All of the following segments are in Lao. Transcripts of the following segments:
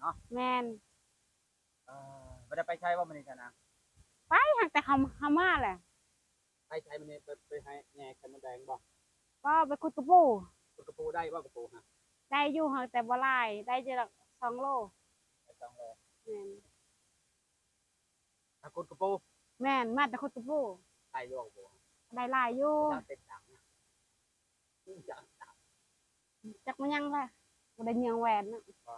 ເນາະ. ແມ່ນ. ເອີ ບໍ່ໄດ້ໄປໃສບໍ່ມື້ນີ້ຊະນາງ? ໄປ ຫາກແຕ່ເຮົາ ເຮົາມາແຫຼະ. ໄປໃສມື້ນີ້? ໄປ ໄປໃຫ້ແຍ່ໄຂ່ມົດແດງບໍ່? ບໍ່ ໄປຂຸດກະປູ. ຂຸດກະປູໄດ້ບໍ່ ກະປູຫັ້ນ? ໄດ້ຢູ່ ຫາກແຕ່ບໍ່ຫຼາຍ ໄດ້ຢູ່ດອກສອງໂລ. ໄດ້ສອງໂລ. ແມ່ນ. ຫາຂຸດກະປູ? ແມ່ນ ມາແຕ່ຂຸດກະປູ. ໄດ້ຢູ່ບໍ່ ກະປູ? ໄດ້ຫຼາຍຢູ່. ເຈົ້າເຕັມຖັງນະ? ຈັກມາຍັງລະ ບໍ່ໄດ້ຍ່ຽງແຫວນນະ. ບໍ່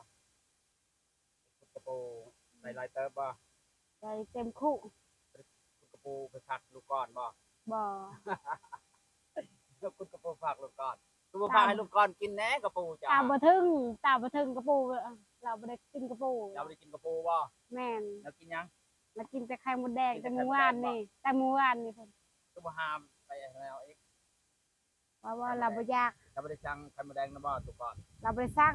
ຂຸດກະປູໄດ້ຫຼາຍເຕີບບໍ່? ໄດ້ເຕັມຄຸ. ຂຸດກະປູໄປຝາກລູກກ່ອນບໍ່? ບໍ່ ຂຸດກະປູຝາກລູກກ່ອນ. ຄືບໍ່ຝາກໃຫ້ລູກກ່ອນກິນແດ່ກະປູເຈົ້າ? ຕາບໍ່ເຖິງ ຕາບໍ່ເຖິງກະປູ ລາວບໍ່ໄດ້ກິນກະປູ. ລາວບໍ່ໄດ້ກິນກະປູບໍ່? ແມ່ນ. ລາວກິນຫຍັງ? ລາວກິນແຕ່ໄຂ່ມົດແດງ ແຕ່ມື້ວານນີ້ ແຕ່ມື້ວານນີ້ພຸ້ນ. ຄືບໍ່ຫາໄປໃຫ້ລາວອີກ? ວ່າ ວ່າລາວບໍ່ຢາກ. ລາວບໍ່ໄດ້ສັ່ງໄຂ່ມົດແດງນະບໍ່ ຕູກອນ? ລາວບໍ່ໄດ້ສັ່ງ.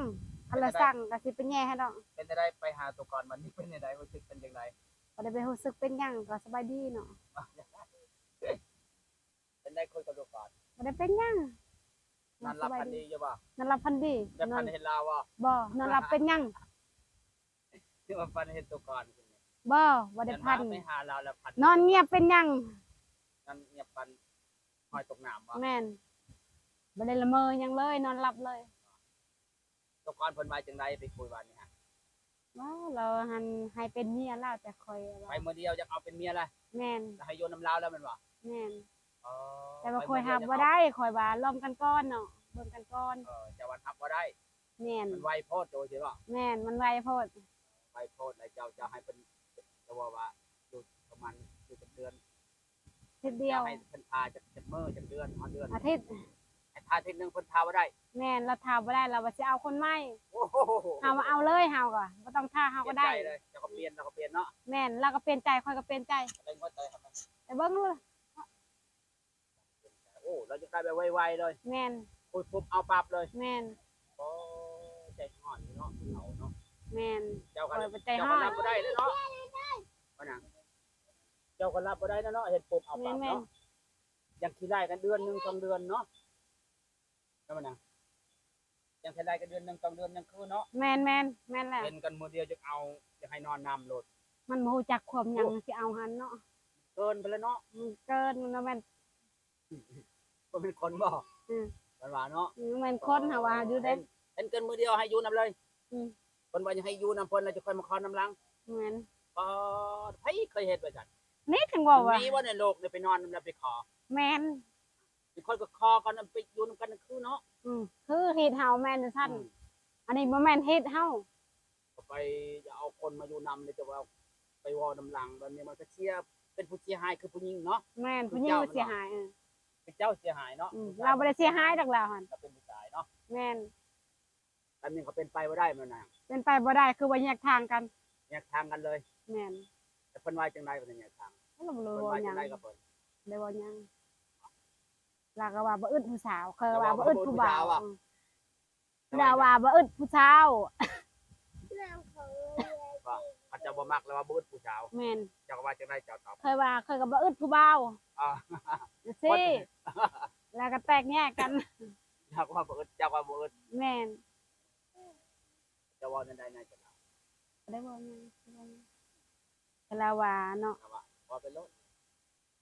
ຄັນລາວສັ່ງກະຊິໄປແຍ່ໃຫ້ດອກ. ເປັນຈັ່ງໃດ ໄປຫາຕູກອນ ມັນເປັນຈັ່ງໃດ ຮູ້ສຶກເປັນຈັ່ງໃດ? ບໍ່ໄດ້ໄປຮູ້ສຶກເປັນຫຍັງ ກໍສະບາຍດີເນາະ. ເປັນໃດ ຄຸຍກັບຕູກອນ? ບໍ່ໄດ້ເປັນຫຍັງ. ນອນຫຼັບຝັນດີຢູ່ບໍ່? ນອນຫຼັບຝັນດີ. ໄດ້ຝັນເຫັນລາວບໍ່? ບໍ່ ນອນຫຼັບເປັນຫຍັງ? ຄືວ່າຝັນເຫັນໂຕກ່ອນ. ບໍ່ ບໍ່ໄດ້ຝັນ. ໄປຫາລາວແລ້ວຝັນ. ນອນງຽບເປັນຫຍັງ? ນອນງຽບ ຝັນຫອຍຕົກນ້ຳບໍ່? ແມ່ນ. ບໍ່ໄດ້ລະເມີຫຍັງເລີຍ ນອນຫຼັບເລີຍ. ໂຕກ່ອນເພິ່ນວ່າຈັ່ງໃດ ໄປຄຸຍວານນີ້ຫັ້ນ? ເວົ້າ ລາວຫັ້ນໃຫ້ເປັນເມຍລາວ ແຕ່ຂ້ອຍວ່າ ໄປມື້ດຽວຢາກເອົາເປັນເມຍລະ? ແມ່ນ. ລະໃຫ້ຢູ່ນຳລາວແລ້ວແມ່ນບໍ່? ແມ່ນ. ອໍ ແຕ່ວ່າຂ້ອຍຮັບບໍ່ໄດ້ ຂ້ອຍວ່າລອມກັນກ່ອນເນາະ ເບິ່ງກັນກ່ອນ. ເອີ ເຈົ້າວ່າຮັບບໍ່ໄດ້. ແມ່ນ. ມັນໄວໂພດ ໂຕຊິບໍ່? ແມ່ນ ມັນໄວໂພດ. ໄວໂພດ ແລ້ວເຈົ້າ ເຈົ້າໃຫ້ເພິ່ນ ເຈົ້າເວົ້າວ່າຢູ່ປະມານຢູ່ຈັກເດືອນ? ອາທິດດຽວ. ເຈົ້າໃຫ້ເພິ່ນຖ້າຈັກ ຈັກມື້ ຈັກເດືອນ ຮອດເດືອນ? ອາທິດ. ໃຫ້ຖ້າອາທິດໜຶ່ງ ເພິ່ນຖ້າບໍ່ໄດ້? ແມ່ນ ລາວຖ້າບໍ່ໄດ້ ລາວວ່າຊິເອົາຄົນໃໝ່. ໂອ້ໂຫ ເຮົາວ່າເອົາເລີຍ ເຮົາກໍບໍ່ຕ້ອງຖ້າ ເຮົາກໍໄດ້. ປ່ຽນໃຈເລີຍ ເຈົ້າກໍປ່ຽນ ລາວກໍປ່ຽນເນາະ. ແມ່ນ ລາວກໍປ່ຽນໃຈ ຂ້ອຍກໍປ່ຽນໃຈ. ໄປເບິ່ງເລີຍ. ອ້ ລາວຢາກໄດ້ແບບໄວໆເລີຍ. ແມ່ນ. ປຸບໆ ເອົາປັບເລີຍ. ແມ່ນ. ໂອ້ ໃຈຮ້ອນເນາະ ເຂົາເນາະ. ແມ່ນ. ເຈົ້າກໍ ຂ້ອຍກໍໃຈຮ້ອນ ເຈົ້າກໍຮັບບໍ່ໄດ້ເດ້ເນາະ ວ່ານະ. ເຈົ້າກໍຮັບບໍ່ໄດ້ເນາະ ເຮັດປຸບເອົາປັບເນາະ. ແມ່ນໆ. ຍັງຂີ້ໄລ່ກັນເດືອນໜຶ່ງສອງເດືອນເນາະ. ແມ່ນບໍ່ນະ? ຍັງຂີ້ໄລ່ກັນເດືອນໜຶ່ງສອງເດືອນຍັງຄືເນາະ. ແມ່ນໆ ແມ່ນແລ້ວ. ເຫັນກັນມື້ດຽວຢາກເອົາ ຢາກໃຫ້ນອນນຳໂລດ. ມັນບໍ່ຮູ້ຈັກຄວາມຫຍັງ ໂອ້ ຊິເອົາຫັ້ນເນາະ. ເກີນໄປແລ້ວເນາະ. ອືມ ເກີນ ມັນແມ່ນ ບໍ່ແມ່ນຄົນບໍ? ອືມ ເພິ່ນວ່າເນາະ. ອືມ ແມ່ນຄົນ ເອີ ຫາວ່າຢູ່ເດ້. ເຫັນ ເຫັນກັນມື້ດຽວໃຫ້ຢູ່ນຳເລີຍ. ອືມ ເພິ່ນວ່າຢາກໃຫ້ຢູ່ນຳເພິ່ນ ແລ້ວຈະຄ່ອຍມາຄອນນຳຫຼັງ. ແມ່ນ. ປາດ ໃຜເຄີຍເຮັດວ່າຊັ້ນ? ນີ້ເຖິງເວົ້າວ່າ ມັນມີບໍ່ໃນໂລກນີ້ໄປນອນນຳແລ້ວໄປຂໍ? ແມ່ນ. ຂ້ອຍກໍຂໍກັນ ໄປຢູ່ນຳກັນຄືເນາະ. ອືມ ຄືຮີດເຮົາແມ່ນຈັ່ງຊັ້ນ. ອືມ ອັນນີ້ບໍ່ແມ່ນຮີດເຮົາ. ກໍໄປ ຈະເອົາຄົນມາຢູ່ນຳ ແລ້ວຈະວ່າໄປເວົ້ານຳຫຼັງ ແບບນີ້ມັນກໍເສຍ ເປັນຜູ້ເສຍຫາຍຄືຜູ້ຍິງເນາະ. ແມ່ນ ຜູ້ຍິງກໍເສຍຫາຍ. ເອີ ເປັນເຈົ້າເສຍຫາຍເນາະ. ອືມ ຜູ້ຊາຍ ລາວບໍ່ໄດ້ເສຍຫາຍດອກລາວຫັ້ນ ລາວເປັນຜູ້ຊາຍເນາະ. ແມ່ນ. ອັນນີ້ກໍເປັນໄປບໍ່ໄດ້ແມ່ນຫຍັງ? ເປັນໄປບໍ່ໄດ້ ຄືວ່າແຍກທາງກັນ. ແຍກທາງກັນເລີຍ. ແມ່ນ. ແຕ່ເພິ່ນວ່າຈັ່ງໃດກໍໄດ້ແຍກທາງ? ລາວບໍ່ໄດ້ເວົ້າຫຍັງ. ເພິ່ນວ່າຈັ່ງໃດກັບເພິ່ນ? ບໍ່ໄດ້ເວົ້າຫຍັງ. ລາວກໍວ່າບໍ່ອຶດຜູ້ສາວ ຂ້ອຍວ່າບໍ່ອຶດຜູ້ບ່າວ. ລາວວ່າບໍ່ອຶດຜູ້ສາວ. ວ່າ ຄັນເຈົ້າບໍ່ມັກ ລາວວ່າບໍ່ອຶດຜູ້ສາວ. ແມ່ນ. ເຈົ້າກໍວ່າຈັ່ງໃດ ເຈົ້າຕອບ? ຂ້ອຍວ່າ ຂ້ອຍກໍບໍ່ອຶດຜູ້ບ່າວ. ອາ ຈັ່ງຊີ້. ແລ້ວກໍແຕກແຍກກັນ. ລາວກໍວ່າບໍ່ອຶດ ເຈົ້າກໍວ່າບໍ່ອຶດ. ແມ່ນ. ເຈົ້າເວົ້າແນວໃດນະ ກັບລາວ? ບໍ່ໄດ້ເວົ້າຫຍັງ ແຕ່ລາວວ່າເນາະ. ລາວວ່າ ເວົ້າໄປໂລດ.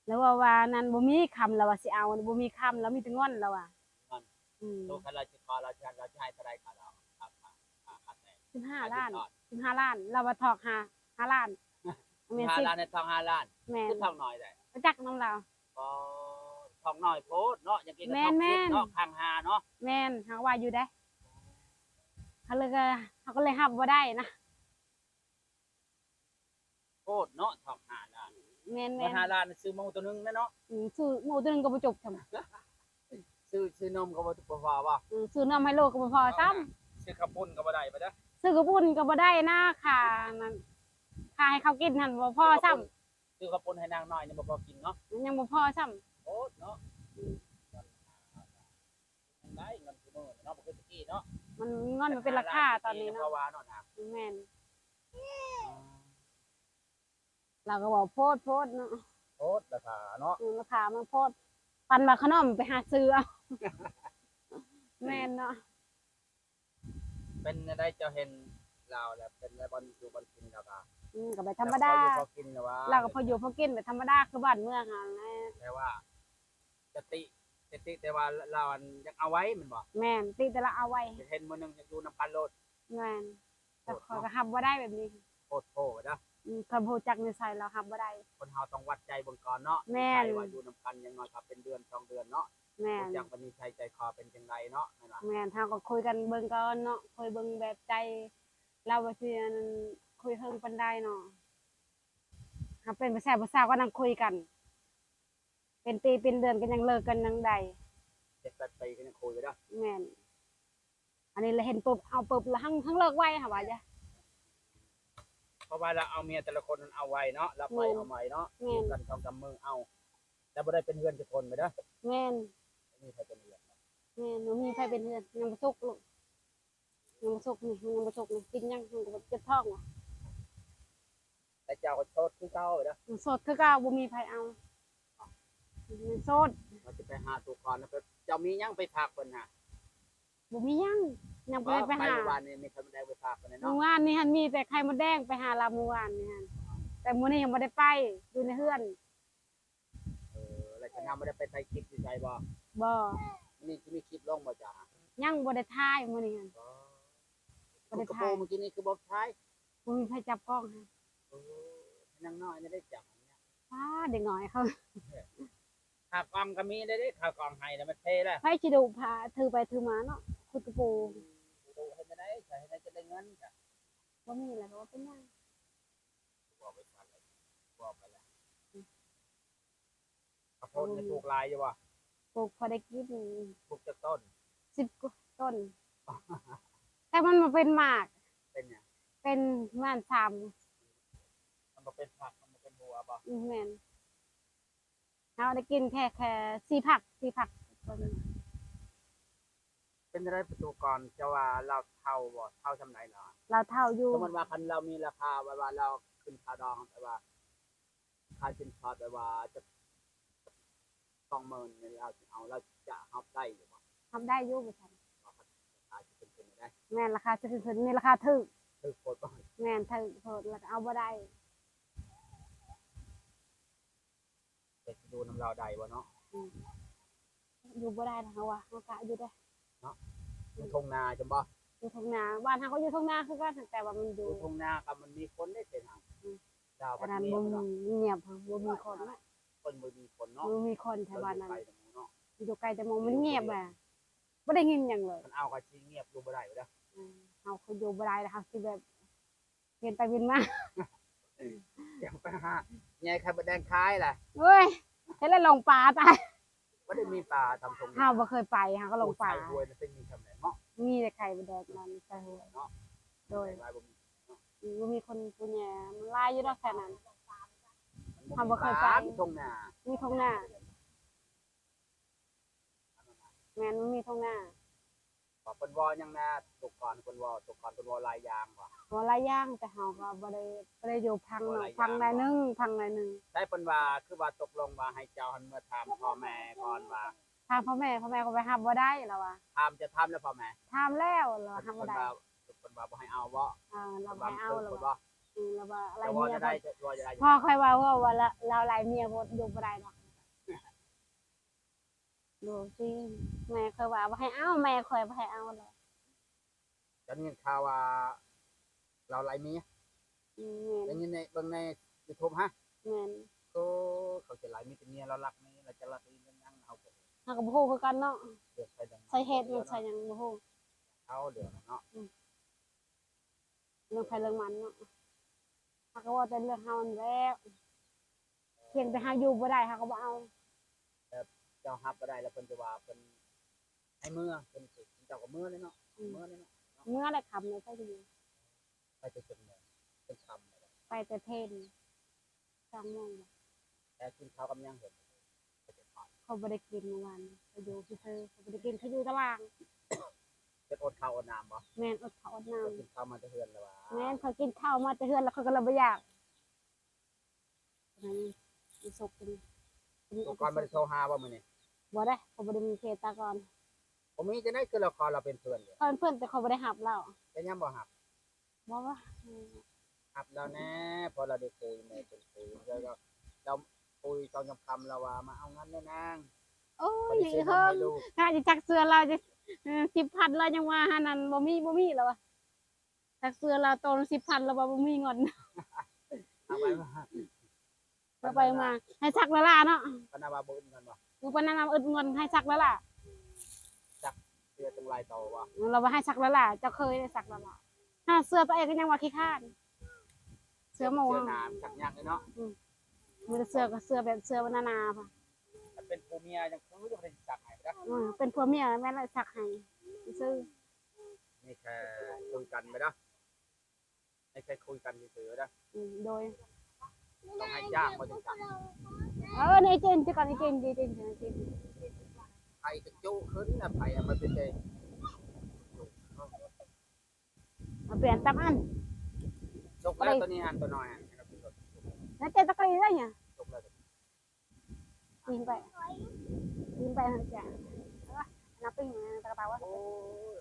ລາວເວົ້າວ່ານັ້ນ ບໍ່ມີຄຳ ລາວວ່າຊິເອົາ ບໍ່ມີຄຳ ລາວມີແຕ່ງອນ ລາວວ່າ. ງອນ. ອືມ. ໂຕຄັນລາວຊິຂໍ ລາວຊິ ລາວຊິໃຫ້ເທົ່າໃດ ຄ່າດອກ? ຄ່າ ຄ່າ ຄ່າແຕ່ງ. ສິບຫ້າລ້ານ. ສິບຫ້າລ້ານ ລາວວ່າຖອກຫ້າ ຫ້າລ້ານ. ແມ່ນ. ສິບຫ້າລ້ານ ໃຫ້ຖອກຫ້າລ້ານ. ແມ່ນ. ຄືຖອກໜ້ອຍແທ້? ບໍ່ຈັກນຳລາວ. ອໍ ຖອກໜ້ອຍໂພດເນາະ ຢ່າງກີ້ກໍຖອກເຈັດເນາະ. ແມ່ນໆ. ຄ້າງຫ້າເນາະ. ແມ່ນ ເຮົາວ່າຢູ່ເດ້. ເຮົາເລີຍກໍ ເຮົາກໍເລີຍຮັບບໍ່ໄດ້ນະ. ໂພດເນາະ ຖອກຫ້າລ້ານ. ແມ່ນໆ. ໝົດຫ້າລ້ານ ຊື້ໝູໂຕໜຶ່ງແຫຼະເນາະ. ອືມ ຊື້ໝູໂຕໜຶ່ງກໍບໍ່ຈົບຊ້ຳ. ຊື້ ຊື້ນົມກໍບໍ່ ບໍ່ພໍບໍ່? ອືມ ຊື້ນົມໄຮໂລກໍບໍ່ພໍຊ້ຳ. ຊື້ເຂົ້າປຸ້ນກໍບໍ່ໄດ້ບໍ່? ຊື້ເຂົ້າປຸ້ນກໍບໍ່ໄດ້ນະ ຄ່ານັ້ນ ຄ່າໃຫ້ເຂົາກິນຫັ້ນບໍ່ພໍຊ້ຳ. ຊື້ເຂົ້າປຸ້ນໃຫ້ນາງນ້ອຍຍັງບໍ່ພໍກິນເນາະ. ຍັງບໍ່ພໍຊ້ຳ. ໂພດເນາະ. ອືມ. ໄດ້ເງິນຊຸມື້ນີ້ເນາະ ບໍ່ຄືແຕ່ກີ້ເນາະ. ມັນ ເງິນມັນເປັນລາຄາຕອນນີ້ເນາະ. ເຂົາວ່າເນາະນະ. ແມ່ນ. ລາວກໍເວົ້າໂພດໆເນາະ. ໂພດລາຄາເນາະ. ອືມ ລາຄາມັນໂພດ. ປານວ່າຂະໜົມໄປຫາຊື້ເອົາ. ແມ່ນເນາະ. ເປັນແນວໃດ ເຈົ້າເຫັນລາວແລ້ວ ເປັນແນວບ່ອນຢູ່ບ່ອນກິນລາວກະ? ອືມ ກໍແບບທຳມະດາ. ລາວກໍພໍຢູ່ພໍກິນແບບທຳມະດາ ຄືບ້ານເມືອງຫັ້ນແຫຼະ. ແຕ່ວ່າ ຈະຕິ ຈະຕິແຕ່ວ່າລາວອັນຢາກເອົາໄວ້ແມ່ນບໍ່? ແມ່ນ ຕິແຕ່ລາວເອົາໄວ້. ເຫັນມື້ໜຶ່ງຢາກຢູ່ນຳກັນໂລດ. ແມ່ນ. ແຕ່ຂ້ອຍກໍຮັບບໍ່ໄດ້ແບບນີ້. ໂພດໂພດເດ້. ອືມ ຄັນຮູ້ຈັກນິໄສລາວຮັບບໍ່ໄດ້. ຄົນເຮົາຕ້ອງວັດໃຈເບິ່ງກ່ອນເນາະ. ແມ່ນ. ໃຜວ່າຢູ່ນຳກັນຢ່າງໜ້ອຍກໍເປັນເດືອນສອງເດືອນເນາະ. ແມ່ນ. ຮູ້ຈັກວ່ານິໄສໃຈຄໍເປັນຈັ່ງໃດເນາະ ແມ່ນບໍ່? ແມ່ນ. ເຮົາກໍຄຸຍກັນເບິ່ງກ່ອນເນາະ ຄຸຍເບິ່ງແບບໃຈລາວວ່າຊິອັນ ຄຸຍເຖິງປານໃດເນາະ. ຫາກເປັນຜູ້ຊາຍຜູ້ສາວກໍນັ່ງຄຸຍກັນ ເປັນປີເປັນເດືອນກໍຍັງເລີກກັນຍັງໄດ້. ເຈັດແປດປີກໍຍັງຄຸຍຢູ່ເດ້. ແມ່ນ. ອັນນີ້ລະເຫັນປຸບ ເອົາປຸບລະ ທັງ ທັງເລີກໄວ ຫາວ່າຢ່າ. ເພາະວ່າລະເອົາເມຍແຕ່ລະຄົນນັ້ນເອົາໄວເນາະ ລະໄປເອົາໄວເນາະ. ແມ່ນ. ຢູ່ກັນສອງສາມມື້ເອົາ ລະບໍ່ໄດ້ເປັນເຮືອນຈັກຄົນເດີ. ແມ່ນ. ບໍ່ມີໃຜເປັນເຮືອນ. ແມ່ນ. ບໍ່ມີໃຜເປັນເຮືອນ ຍັງບໍ່ສຸກລູກ. ຍັງບໍ່ສຸກນີ້ ມັນຍັງບໍ່ສຸກນີ້ ກິນຍັງ ມັນກໍເຈັບທ້ອງວ່າ. ແຕ່ເຈົ້າກໍໂສດຄືເກົ່າເດີ. ໂສດຄືເກົ່າ ບໍ່ມີໃຜເອົາ. ໂສດ. ວ່າຊິໄປຫາຕູ້ກ່ອນ ເຈົ້າມີຫຍັງໄປຝາກເພິ່ນຫາ? ບໍ່ມີຫຍັງ ຍັງບໍ່ໄດ້ໄປຫາ. ມື້ວານນີ້ມີໄຂ່ມົດແດງໄປຝາກເພິ່ນເນາະ. ມື້ວານນີ້ຫັ້ນມີແຕ່ໄຂ່ມົດແດງໄປຫາລາວມື້ວານນີ້ຫັ້ນ ແຕ່ມື້ນີ້ຍັງບໍ່ໄດ້ໄປ ຢູ່ໃນເຮືອນ. ເອີ ແລ້ວເຈົ້າຍັງບໍ່ໄດ້ໄປຖ່າຍຄລິບຢູ່ໃສບໍ່? ບໍ່. ມື້ນີ້ຊິມີຄລິບລົງບໍ່ເຈົ້າ? ຍັງບໍ່ໄດ້ຖ່າຍມື້ນີ້ຫັ້ນ. ບໍ່. ບໍ່ໄດ້ຖ່າຍ. ຄຸດກະປູມື້ກີ້ນີ້ຄືບໍ່ຖ່າຍ? ບໍ່ມີໃຜຈັບກ້ອງໃຫ້. ເອີ ນາງນ້ອຍນີ້ໄດ້ຈັບ. ປ້າ ເດັກນ້ອຍເຂົາ. ຂາກອງກໍມີເດ້ ຂາກອງໃຫ້ແລ້ວມັນເພແລ້ວ. ໃຜຊິດຸພາຖືໄປຖືມາເນາະ ຂຸດກະປູ. ດຸເຮັດແນວໃດ ເຮັດແນວໃດຈະໄດ້ເງິນ. ບໍ່ມີແລ້ວກໍບໍ່ເປັນຫຍັງ. ເວົ້າໄປຊັ້ນ ເວົ້າໄປແລ້ວ. ອືມ ເຂົ້າໂພດນີ້ປູກຫຼາຍຢູ່ບໍ່? ປູກພໍໄດ້ກິນ. ປູກຈັກຕົ້ນ? ສິບກວ່າຕົ້ນ ແຕ່ມັນບໍ່ເປັນໝາກ. ເປັນຫຍັງ? ເປັນປະມານສາມ ມັນບໍ່ເປັນຝັກ ມັນບໍ່ເປັນຫົວບໍ່? ອືມ ແມ່ນ. ເຮົາໄດ້ກິນແຄ່ ແຄ່ສີ່ຝັກ ສີ່ຝັກ. ເປັນຈັ່ງໃດປະຕູກອນ ເຈົ້າວ່າລາວເຖົ້າບໍ່? ເຖົ້າສ່ຳໃດລະ? ລາວເຖົ້າຢູ່. ສົມມຸດວ່າຄັນລາວມີລາຄາ ແບບວ່າລາວຂຶ້ນຄ່າດອງ ແບບວ່າຄ່າສິນສອດ ແບບວ່າຈັກສອງໝື່ນນີ້ ລາວຊິເອົາ ລາວຈະຮັບໄດ້ຢູ່ບໍ່? ຮັບໄດ້ຢູ່ວ່າຊັ້ນ. ລາຄາຊິຂຶ້ນຂຶ້ນໄດ້. ແມ່ນ ລາຄາຊິຂຶ້ນຂຶ້ນ ນີ້ລາຄາຖືກ. ຖືກໂພດບໍ່? ແມ່ນ ຖືກໂພດ ລະກະເອົາບໍ່ໄດ້. ແຕ່ຊິຢູ່ນຳລາວໄດ້ບໍ່ເນາະ? ອືມ ຢູ່ບໍ່ໄດ້ ເຮົາວ່າ ເຮົາກະຢູ່ໄດ້ເນາະ. ຢູ່ທົ່ງນາຊັ້ນບໍ່? ຢູ່ທົ່ງນາ ບ້ານເຮົາກໍຢູ່ທົ່ງນາຄືກັນ ແຕ່ວ່າມັນຢູ່ ຢູ່ທົ່ງນາກໍມັນມີຄົນເດ້ເປັນຫຍັງ. ອືມ ລາວ ອັນນັ້ນບໍ່ມີ ມັນງຽບ ບໍ່ມີຄົນເນາະ. ເພິ່ນບໍ່ມີຄົນເນາະ. ບໍ່ມີຄົນແຖວບ້ານນັ້ນ ຢູ່ໄກແຕ່ໝູ່ເນາະ. ຢູ່ໄກແຕ່ໝູ່ ມັນງຽບແບບ ບໍ່ໄດ້ຍິນຫຍັງເລີຍ. ຄັນເອົາກໍຊິງຽບ ຢູ່ບໍ່ໄດ້ເດີ. ອືມ ເຮົາກໍຢູ່ບໍ່ໄດ້ ເຮົາຊິແບບ ວຽນໄປວຽນມາ ຈະໄປຫາແຍ່ໄຂ່ມົດແດງຂາຍລະ. ໂອ້ຍ ເຮັດແລ້ວຫຼົງປ່າຕາຍ. ບໍ່ໄດ້ມີປ່າຕາມທົ່ງນາ. ເຮົາບໍ່ເຄີຍໄປ ເຮົາກໍຫຼົງປ່າ. ໂອ້ ຊາຍຫ້ວຍມັນເປັນມີສ່ຳໃດເນາະ. ມີແຕ່ໄຂ່ມົດແດງນັ້ນ ຊາຍຫ້ວຍເນາະ. ໂດຍ ຫຼາຍບໍ່ມີເນາະ. ອືມ ບໍ່ມີຄົນຜູ້ແຍ່ ມັນຫຼາຍຢູ່ດອກແຖວນັ້ນ. ມັນບໍ່ມີປ່າ ເຮົາບໍ່ເຄີຍໄປ ມີທົ່ງນາ ມີທົ່ງນາ. ແມ່ນ ມັນມີທົ່ງນາ. ເພິ່ນເວົ້າຫຍັງແດ່ ຕຸກກອນ ເພິ່ນເວົ້າ ຕຸກກອນເພິ່ນເວົ້າຫຼາຍຢ່າງບໍ່? ເວົ້າຫຼາຍຢ່າງ ແຕ່ເຮົາກໍບໍ່ໄດ້ ບໍ່ໄດ້ຢູ່ຟັງເນາະ ຟັງໜ້ອຍໜຶ່ງ ຟັງໜ້ອຍໜຶ່ງ. ໃຊ່ ເພິ່ນວ່າ ຄືວ່າຕົກລົງວ່າໃຫ້ເຈົ້າຫັ້ນເມືອຖາມພໍ່ແມ່ກ່ອນວ່າ ຖາມພໍ່ແມ່ ພໍ່ແມ່ກໍໄປຮັບບໍ່ໄດ້ລາວວ່າ. ຖາມ ຈະຖາມແລ້ວພໍ່ແມ່? ຖາມແລ້ວ ລາວຮັບບໍ່ໄດ້. ເພິ່ນວ່າ ເພິ່ນວ່າບໍ່ໃຫ້ເອົາບໍ່? ເອີ ລາວບໍ່ໃຫ້ເອົາ ລາວວ່າ ອືມ ລາວວ່າໄລ່ເມຍ. ເຈົ້າເວົ້າແນວໃດ? ເຈົ້າເວົ້າແນວໃດ? ພໍ່ຂ້ອຍວ່າ ເວົ້າວ່າລາວໄລ່ເມຍ ບໍ່ ຢູ່ບໍ່ໄດ້ດອກ. ໂດຍ ແມ່ຂ້ອຍວ່າບໍ່ໃຫ້ເອົາ ແມ່ຂ້ອຍບໍ່ໃຫ້ເອົາດອກ. ໄດ້ຍິນຂ່າວວ່າລາວໄລ່ເມຍ? ອືມ ແມ່ນ. ໄດ້ຍິນໃນ ເບິ່ງໃນຢູທູບຫະ? ແມ່ນ. ໂອ້ ເຂົາຈະໄລ່ມີແຕ່ເມຍລາວລັກນີ້ ລາວຈະລັກອີ່ຫຍັງ ເຮົາກໍ ເຮົາກໍບໍ່ຮູ້ຄືກັນເນາະ. ສາເຫດມັນໃສ່ຫຍັງບໍ່ຮູ້ ເອົາດຽວນັ້ນເນາະ. ອືມ ເລື່ອງໃຜເລື່ອງມັນເນາະ. ເຮົາກໍເວົ້າແຕ່ເລື່ອງເຮົາຫັ້ນແຫຼະ. ພຽງແຕ່ເຮົາຢູ່ບໍ່ໄດ້ ເຮົາກໍບໍ່ເອົາ. ແບບເຈົ້າຮັບບໍ່ໄດ້ແລ້ວ ເພິ່ນຈະວ່າເພິ່ນໃຫ້ເມືອ ເພິ່ນ ເຈົ້າກໍເມືອເລີຍເນາະ. ອືມ ເມືອເລີຍເນາະ. ເມືອແລ້ວ ຄ່ຳແລ້ວ ໃຜຊິຢູ່? ໄປແຕ່ຈັກໂມງ? ຈົນຄ່ຳແລ້ວ. ໄປແຕ່ເພນ ສອງໂມງ. ແລ້ວກິນເຂົ້າກັບຫຍັງ? ເຂົາບໍ່ໄດ້ກິນມື້ວານ ເຂົາຢູ່ຊື່ໆ ເຂົາບໍ່ໄດ້ກິນ ເຂົາຢູ່ຕາລາງ. ເປັນອົດເຂົ້າອົດນ້ຳບໍ່? ແມ່ນ ອົດເຂົ້າອົດນ້ຳ. ກິນເຂົ້າມາແຕ່ເຮືອນແລ້ວຫວາ? ແມ່ນ ຂ້ອຍກິນເຂົ້າມາແຕ່ເຮືອນແລ້ວ ຂ້ອຍກໍເລີຍບໍ່ຢາກ. ອັນນີ້ ອີສົກຕົວນີ້ ຕົວກ່ອນບໍ່ໄດ້ໂທຫາບໍ່ມື້ນີ້? ບໍ່ໄດ້ ຂ້ອຍບໍ່ໄດ້ມີເຟສຕາກ່ອນ. ບໍ່ມີຈັ່ງໃດ ຄືລາວຂໍລາວເປັນເພື່ອນເດ? ຂ້ອຍເປັນເພື່ອນ ແຕ່ຂ້ອຍບໍ່ໄດ້ຮັບລາວ. ເປັນຫຍັງບໍ່ຮັບ? ບໍ່ວ່າ ຮັບລາວແດ່ ເພາະລາວໄດ້ຄຸຍ ແມ່ເພິ່ນຄຸຍ ແລ້ວລາວຄຸຍສອງສາມຄຳ ລາວວ່າມາເອົາເງິນແດ່ນາງ. ໂອ້ຍ ເຮີ້ຍ ຖ້າຊິຊັກເສື້ອລາວ ເອີ ສິບພັນ ລາວຍັງວ່າຫັ້ນ ອັນ ບໍ່ມີ ບໍ່ມີ ລາວວ່າ. ຊັກເສື້ອລາວໂຕລະສິບພັນ ລາວວ່າບໍ່ມີເງິນ. ເອົາໄປມາ ເອົາໄປມາ ໃຫ້ຊັກຫຼ້າໆເນາະ. ປານນັ້ນວ່າບໍ່ອຶດເງິນບໍ່? ເອີ ປານນັ້ນວ່າບໍ່ອຶດເງິນ ໃຫ້ຊັກຫຼ້າໆ. ຊັກເສື້ອຕັ້ງຫຼາຍໂຕບໍ່? ລາວວ່າໃຫ້ຊັກຫຼ້າໆ ເຈົ້າເຄີຍໄດ້ຊັກຫຼ້າໆ. ຫາເສື້ອຕົວເອງກໍຍັງວ່າຂີ້ຄ້ານ. ເສື້ອໝູ ເສື້ອໜາ ຊັກຍາກເລີຍເນາະ. ອືມ ມີແຕ່ເສື້ອ ກໍເສື້ອແບບເສື້ອໜາໆ. ຖ້າເປັນຜົວເມຍຍັງຄືຍັງບໍ່ໄດ້ຊັກໃຫ້ເດ້. ອືມ ເປັນຜົວເມຍແມ່ນແຫຼະ ຊັກໃຫ້ຊື່. ນີ້ແຄ່ຄຸຍກັນໄປເດີ ໃຫ້ແຄ່ຄຸຍກັນຊື່ໆເດີ. ອືມ ໂດຍ ຕ້ອງໃຫ້ຈ້າງບໍ່ຈັ່ງຊັ້ນ. ເອີ ນີ້ເຈນ ຄືກັນ ນີ້ເຈນ ເຈນ ເຈນ ເຈນ ໄຜກະຈຸຂຶ້ນນະ ໄຜມັນເປັນໄດ ມາປ່ຽນຕາມອັນ. ສຸກແລ້ວ ໂຕນີ້ຫັ້ນ ໂຕນ້ອຍຫັ້ນ ນັ້ນເຈນຕະກະລີໄດ້ຫຍັງ? ສຸກແລ້ວ. ປີນໄປ ປີນໄປຫັ້ນຈ້ະ ເອົາລະ ອັນນັ້ນປີ້ງ ຕະກະເປົາ ໂອ້ຍ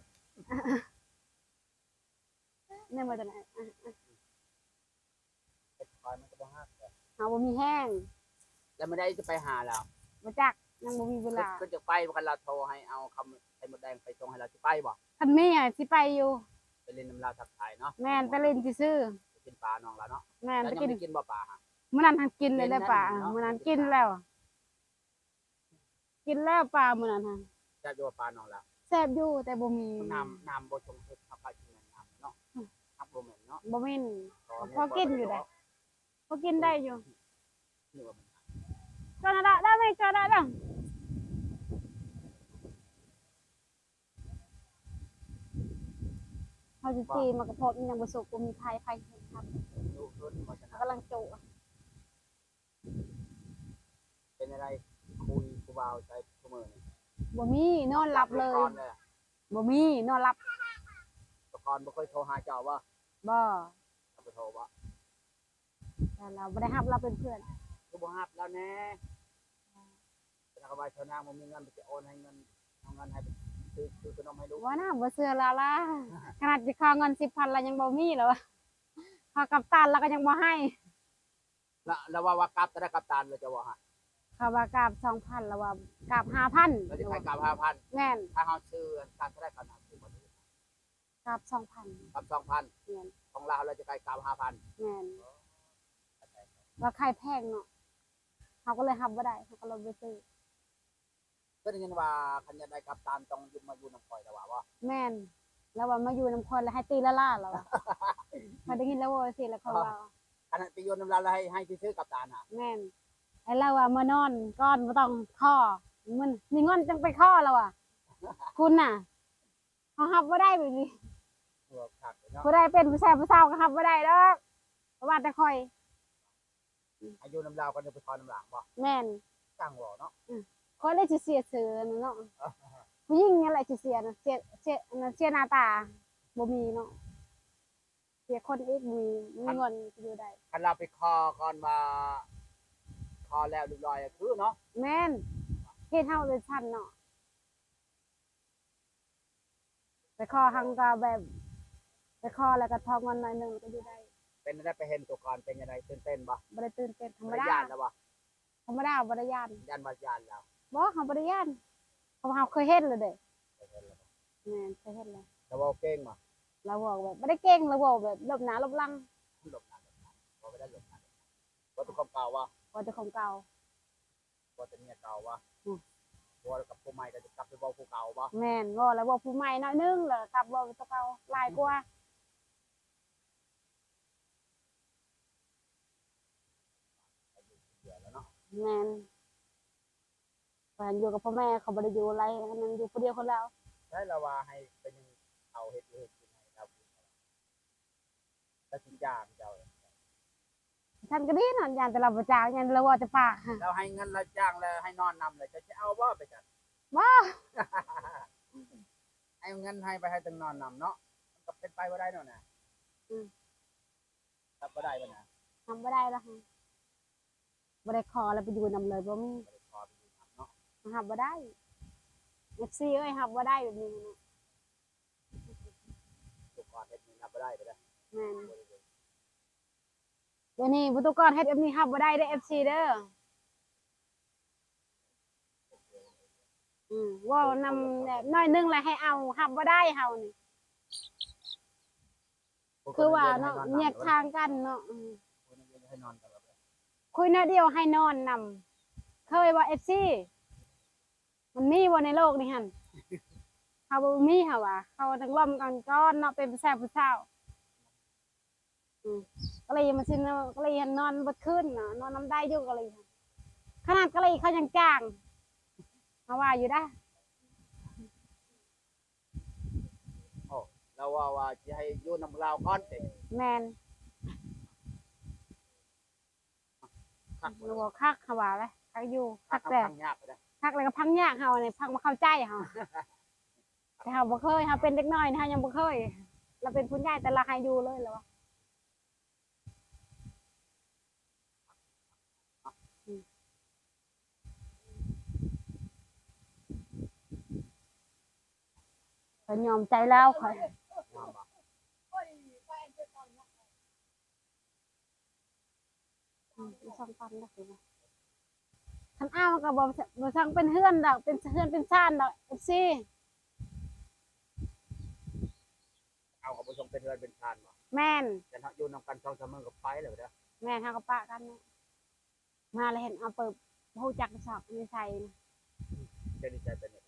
ແມ່ນບໍ່ຕົວນັ້ນ? ອະ ອະ ເຮັດຄວາຍມັນກໍບໍ່ຮັກແຫຼະ ເຮົາບໍ່ມີແຮງ. ແລ້ວມື້ໃດຊິໄປຫາລາວ? ບໍ່ຈັກ ຍັງບໍ່ມີເວລາ. ຄື ຄືຈະໄປບໍ່? ຄັນລາວໂທໃຫ້ເອົາຄຳໄຂ່ມົດແດງໄປສົ່ງໃຫ້ລາວ ຊິໄປບໍ່? ຄັນມີອະ ຊິໄປຢູ່. ໄປຫຼິ້ນນຳລາວ ທັກທາຍເນາະ. ແມ່ນ ໄປຫຼິ້ນຊື່ໆ ໄປກິນປານ້ອງລາວເນາະ. ແມ່ນ ແລ້ວຍັງໄດ້ກິນບໍ່ປາ? ມື້ນັ້ນຫັ້ນກິນແລ້ວ ໄດ້ປາ. ມື້ນັ້ນກິນແລ້ວ ກິນແລ້ວປາມື້ນັ້ນຫັ້ນ. ແຊບຢູ່ບໍ່ປານ້ອງລາວ? ແຊບຢູ່ ແຕ່ບໍ່ມີ ນ້ຳ ນ້ຳບໍ່ຊົງເຮັດ ເຮົາພາກິນນ້ຳເນາະ. ອືມ ຮັກບໍ່ແມ່ນເນາະ. ບໍ່ແມ່ນ ພໍກິນຢູ່ເດ້ ພໍກິນໄດ້ຢູ່. ນີ້ວ່າມັນ ຈອດໄດ້ແລ້ວ ແມ່ ຈອດໄດ້ແລ້ວ. ເຮົາຊິຈີ່ໝາກກະເພາະ ມັນຍັງບໍ່ສຸກ ບໍ່ມີໄຟ ໄຟເຮັດຄັບ ເຮົາກຳລັງຈຸ. ເປັນຈັ່ງໃດ ຄຸຍຜູ້ບ່າວໃຊ້ຊຸມື້ນີ້? ບໍ່ມີ ນອນຫຼັບເລີຍ. ບໍ່ມີ ນອນຫຼັບ. ແຕ່ກ່ອນບໍ່ເຄີຍໂທຫາເຈົ້າບໍ່? ບໍ່. ເຈົ້າບໍ່ໂທບໍ່? ແຕ່ລາວບໍ່ໄດ້ຮັບລາວເປັນເພື່ອນ. ຄືບໍ່ຮັບລາວແດ່? ລາວກໍວ່າຊາວນາງບໍ່ມີເງິນ ໄປຊິໂອນໃຫ້ເງິນ ເອົາເງິນໃຫ້ໄປຊື້ ຊື້ຂະໜົມໃຫ້ລູກ. ບໍ່ນະ ບໍ່ເຊື່ອລາວລະ. ຂະໜາດຊິຂໍເງິນສິບພັນລາວຍັງບໍ່ມີລະວ່າ. ຂໍກັບຕັນລາວກໍຍັງບໍ່ໃຫ້. ລະ ລະວ່າ ວ່າກັບເທົ່າໃດກັບຕັນລະ ເຈົ້າວ່າຫັ້ນ? ເຂົາວ່າກັບສອງພັນ ລະວ່າກັບຫ້າພັນ. ລະຈະຂາຍກັບຫ້າພັນ. ແມ່ນ. ຖ້າເຮົາຊື້ກັບເທົ່າໃດກັບ ກັບສອງພັນ. ກັບສອງພັນ. ແມ່ນ. ຂອງລາວລະຈະຂາຍກັບຫ້າພັນ. ແມ່ນ. ລາວຂາຍແພງເນາະ ເຮົາກໍເລີຍຮັບບໍ່ໄດ້ ເຮົາກໍເລີຍບໍ່ຊື້. ເຄີຍໄດ້ຍິນວ່າຄັນຢາກໄດ້ກັບຕັນຕ້ອງຢູ່ ມາຢູ່ນຳຂ້ອຍລະວ່າບໍ່? ແມ່ນ. ລາວວ່າມາຢູ່ນຳຂ້ອຍລະໃຫ້ຕີລະລາລະວ່າ. ຂ້ອຍໄດ້ຍິນລາວເວົ້າຈັ່ງຊີ້ລະຂ້ອຍວ່າ ຄັນໄປຢູ່ນຳລາວລະໃຫ້ ໃຫ້ຊື່ໆກັບຕັນນະ. ແມ່ນ. ໃຫ້ລາວວ່າມານອນກ່ອນ ບໍ່ຕ້ອງຂໍ ມັນມີເງິນຈັ່ງໄປຂໍລະວ່າ. ຄຸນນະ ເຮົາຮັບບໍ່ໄດ້ແບບນີ້. ເວົ້າຄັກເນາະ. ຜູ້ໃດເປັນຜູ້ຊາຍຜູ້ສາວກໍຮັບບໍ່ໄດ້ດອກ ບໍ່ວ່າແຕ່ຂ້ອຍ. ອາ ຢູ່ນຳລາວກໍໄດ້ໄປຂໍນຳລາວບໍ່? ແມ່ນ. ຊ່າງເວົ້າເນາະ. ອື ຂ້ອຍແຫຼະຊິເສຍຊື່ນັ້ນເນາະ. ຜູ້ຍິງນີ້ແຫຼະຊິເສຍນະ ເສຍ ເສຍ ອັນນັ້ນ ເສຍໜ້າຕາ ບໍ່ມີເນາະ ເສຍຄົນອີກ ມີ ມີເງິນຊິຢູ່ໄດ້. ຄັນລາວໄປຂໍກ່ອນວ່າ ຂໍແລ້ວຮຽບຮ້ອຍຄືເນາະ. ແມ່ນ. ເຮັດເຮົາເປັນຊັ້ນເນາະ. ໄປຂໍຫັ້ນກໍແບບ ໄປຂໍແລ້ວກໍທອງເງິນໜ້ອຍໜຶ່ງກໍຢູ່ໄດ້. ເປັນຈັ່ງໃດ ໄປເຫັນຕົວກ່ອນເປັນຈັ່ງໃດ ຕື່ນເຕັ້ນບໍ່? ບໍ່ໄດ້ຕື່ນເຕັ້ນ ທຳມະດາ. ບໍ່ໄດ້ຢ້ານລະບໍ່? ທຳມະດາ ບໍ່ໄດ້ຢ້ານ. ຢ້ານບໍ່? ຢ້ານແລ້ວ. ບໍ່ ເຮົາບໍ່ໄດ້ຢ້ານ ເພາະວ່າເຮົາເຄີຍເຫັນແລ້ວເດ້. ເຄີຍເຫັນແລ້ວບໍ່? ແມ່ນ ເຄີຍເຫັນແລ້ວ. ລາວເວົ້າເກັ່ງບໍ່? ລາວເວົ້າແບບບໍ່ໄດ້ເກັ່ງ ລາວເວົ້າແບບຫຼົບໜ້າຫຼົບຫຼັງ. ຫຼົບໜ້າຫຼົບຫຼັງ ເວົ້າໄປໄດ້ຫຼົບໜ້າຫຼົບຫຼັງ. ເວົ້າແຕ່ຄວາມເກົ່າບໍ່? ເວົ້າແຕ່ຄວາມເກົ່າ. ບໍ່ແຕ່ເມຍເກົ່າວະ? ອື ບໍ່ ກັບຜູ້ໃໝ່ກໍຈະກັບໄປເວົ້າຜູ້ເກົ່າວະ? ແມ່ນ ເວົ້າແລ້ວເວົ້າຜູ້ໃໝ່ໜ້ອຍໜຶ່ງ ແລ້ວກັບເວົ້າຕົວເກົ່າຫຼາຍກວ່າ. ແມ່ນ ແມ່ນ ແມ່ນ ຢູ່ກັບພໍ່ແມ່ ເຂົາບໍ່ໄດ້ຢູ່ຫຼາຍ ອັນນັ້ນ ຢູ່ຜູ້ດຽວຄົນລາວ. ໃຊ່ ລາວວ່າໃຫ້ໄປໜຶ່ງເຂົ້າເຮັດຢູ່ເຮັດກິນໃຫ້ລາວກິນ ລາວຊິຈ້າງເຈົ້າ. ຊັ້ນກໍດີເນາະ ຢ້ານແຕ່ລາວບໍ່ຈ້າງ ຢ້ານແຕ່ລາວເວົ້າແຕ່ປາກ. ລາວໃຫ້ເງິນລາວຈ້າງແລ້ວໃຫ້ນອນນຳ ແລ້ວເຈົ້າຊິເອົາບໍ່ໄປຊັ້ນ? ບໍ່. ໃຫ້ເງິນໃຫ້ໄປໃຫ້ແຕ່ນອນນຳເນາະ ມັນກໍເປັນໄປບໍ່ໄດ້ເນາະນະ. ອື ຮັບບໍ່ໄດ້ບໍ່ນະ? ຮັບບໍ່ໄດ້ລະ ບໍ່ໄດ້ຂໍລະໄປຢູ່ນຳເລີຍ ບໍ່ມີ. ບໍ່ໄດ້ຂໍໄປຢູ່ນຳເນາະ ຮັບບໍ່ໄດ້ ເອັຟຊີເອີຍ ຮັບບໍ່ໄດ້ແບບນີ້ນະ. ທຸກຄົນເຮັດນີ້ຮັບບໍ່ໄດ້ເດີ. ແມ່ນ ດຽວນີ້ບໍ່ຕຸກອນເຮັດແບບນີ້ຮັບບໍ່ໄດ້ເດີ ເອັຟຊີເດີ. ອື ເວົ້ານຳແບບໜ້ອຍໜຶ່ງແລ້ວໃຫ້ເອົາ ຮັບບໍ່ໄດ້ເຮົານີ້. ຄືວ່າເນາະ ແຍກທາງກັນເນາະ. ອື ຄຸຍໜ້ອຍດຽວໃຫ້ນອນນຳ ເຄີຍບໍ່ ເອັຟຊີ? ມັນມີບໍ່ໃນໂລກນີ້ຫັ້ນ? ເຮົາບໍ່ມີ ເຮົາວ່າ ເຮົາຕ້ອງລວມກັນກ່ອນເນາະ ເປັນຜູ້ຊາຍຜູ້ສາວ. ອື ກະລີມັນຊິ ກະລີຫັ້ນນອນເບິດຄືນນະ ນອນນຳໄດ້ຢູ່ກະລີ. ຂະໜາດກະລີເຂົາຍັງຈ້າງ ເຮົາວ່າຢູ່ດາ. ໂອ້ ລາວເວົ້າວ່າຊິໃຫ້ຢູ່ນຳລາວກ່ອນຕິ? ແມ່ນ. ຄັກ ລາວເວົ້າຄັກ ເຮົາວ່າແຫຼະ ຄັກຢູ່ ຄັກແຕ່ ພັງຍາກເດ້ ຄັກແລ້ວກໍພັງຍາກ ເຮົານີ້ພັງບໍ່ເຂົ້າໃຈເຮົາ. ແຕ່ເຮົາບໍ່ເຄີຍ ເຮົາເປັນເດັກນ້ອຍນີ້ ເຮົາຍັງບໍ່ເຄີຍ ລາວເປັນຜູ້ໃຫຍ່ ແຕ່ລາວໃຫ້ຢູ່ເລີຍ ລາວວ່າ. ອື ຂ້ອຍຍອມໃຈລາວ ຂ້ອຍ. ອື ບໍ່ຊ່າງປັນດອກ ຄັນເອົາກໍບໍ່ ບໍ່ຊ່າງເປັນເຮືອນດອກ ເປັນເຮືອນເປັນຊານດອກ ເອັຟຊີ. ເອົາກໍບໍ່ຊ່າງເປັນເຮືອນເປັນຊານບໍ່? ແມ່ນ. ຄັນເຮົາຢູ່ນຳກັນສອງສາມມື້ກໍໄປແລ້ວເດີ. ແມ່ນ ເຮົາກໍປະກັນເນາະ. ມາແລ້ວເຫັນເອົາໄປ ບໍ່ຮູ້ຈັກຊອກນິໄສນະ. ຈັກນິໄສເປັນຫຍັງ?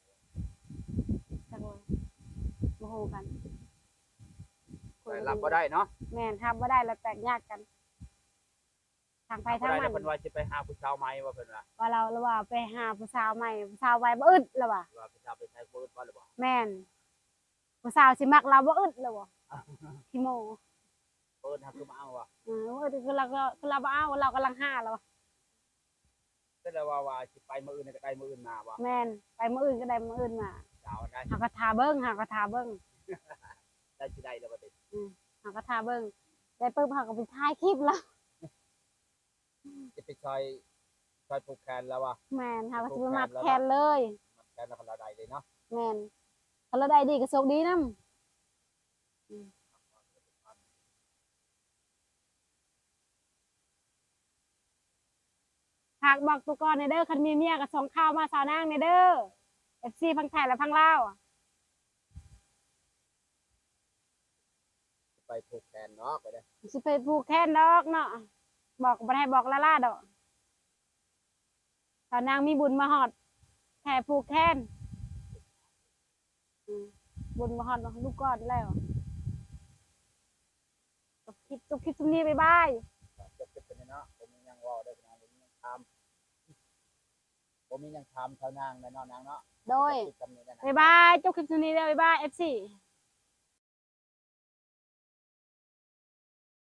ຈັກວ່າ ບໍ່ຮູ້ກັນ. ແຕ່ຮັບບໍ່ໄດ້ເນາະ. ແມ່ນ ຮັບບໍ່ໄດ້ ແລ້ວແຕກຍາດກັນ ທາງໃຜທາງມັນ. ເພິ່ນວ່າຊິໄປຫາຜູ້ສາວໃໝ່ບໍ່ ເພິ່ນວ່າ. ວ່າລາວ ລາວວ່າໄປຫາຜູ້ສາວໃໝ່ ຜູ້ສາວໃໝ່ບໍ່ອຶດ ລາວວ່າ. ວ່າຜູ້ສາວໄປໃສບໍ່ອຶດບໍ່ ລາວວ່າ. ແມ່ນ. ຜູ້ສາວຊິມັກລາວບໍ່ອຶດແລ້ວບໍ່? ຂີ້ໂມ້ ບໍ່ອຶດຫາຄືມາເອົາບໍ່? ອື ບໍ່ອຶດຄືລາວ ຄືລາວບໍ່ເອົາ ລາວກຳລັງຫາແລ້ວ. ແຕ່ລະວ່າ ວ່າຊິໄປມື້ອື່ນກໍໄດ້ມື້ອື່ນມາບໍ່? ແມ່ນ ໄປມື້ອື່ນກໍໄດ້ມື້ອື່ນມາ. ເຈົ້າໄດ້ ເຮົາກໍຖ້າເບິ່ງ ເຮົາກໍຖ້າເບິ່ງ ໄດ້ຊິໄດ້ແລ້ວບັດນີ້. ອືມ ເຮົາກໍຖ້າເບິ່ງ ໄດ້ປຶບເຮົາກໍໄປຖ່າຍຄລິບລະ ຈະໄປຊ່ອຍ ຊ່ອຍຜູກແຂນລະວະ? ແມ່ນ ເຮົາກໍຊິໄປ ໄປຜູກແຂນ ມັດແຂນເລີຍ ມັດແຂນລະ ຄັນລາວໄດ້ເລີຍເນາະ. ແມ່ນ ຄັນລາວໄດ້ດີກໍໂຊກດີນຳ. ອືມ ຝາກບອກຕຸກອນແດ່ເດີ ຄັນມີເມຍກໍສົ່ງຂ່າວມາສາວນາງແດ່ເດີ ເອັຟຊີ ຝັ່ງໄທ ແລະ ຝັ່ງລາວ. ໄປຜູກແຂນດອກ ໄປເດີ ຊິໄປຜູກແຂນດອກເນາະ ບອກກໍບໍ່ໄດ້ບອກລ້າໆດອກ. ສາວນາງມີບຸນມາຮອດ ແຄ່ຜູກແຂນ ອືມ ບຸນມາຮອດເນາະ ລູກກອດແລ້ວ. ຈົບຄລິບ ຈົບຄລິບຊ່ຳນີ້ ບາຍບາຍ. ຈົບຄລິບຊ່ຳນີ້ເນາະ ບໍ່ມີຫຍັງເວົ້າເດີພີ່ນ້ອງ ບໍ່ມີຫຍັງຖາມ ບໍ່ມີຫຍັງຖາມສາວນາງແລ້ວເນາະນາງເນາະ. ໂດຍ ຈົບຄລິບຊ່ຳນີ້ແລ້ວນະ ບາຍບາຍ. ຈົບຄລິບຊ່ຳນີ້ເດີ ບາຍບາຍ ເອັຟຊີ.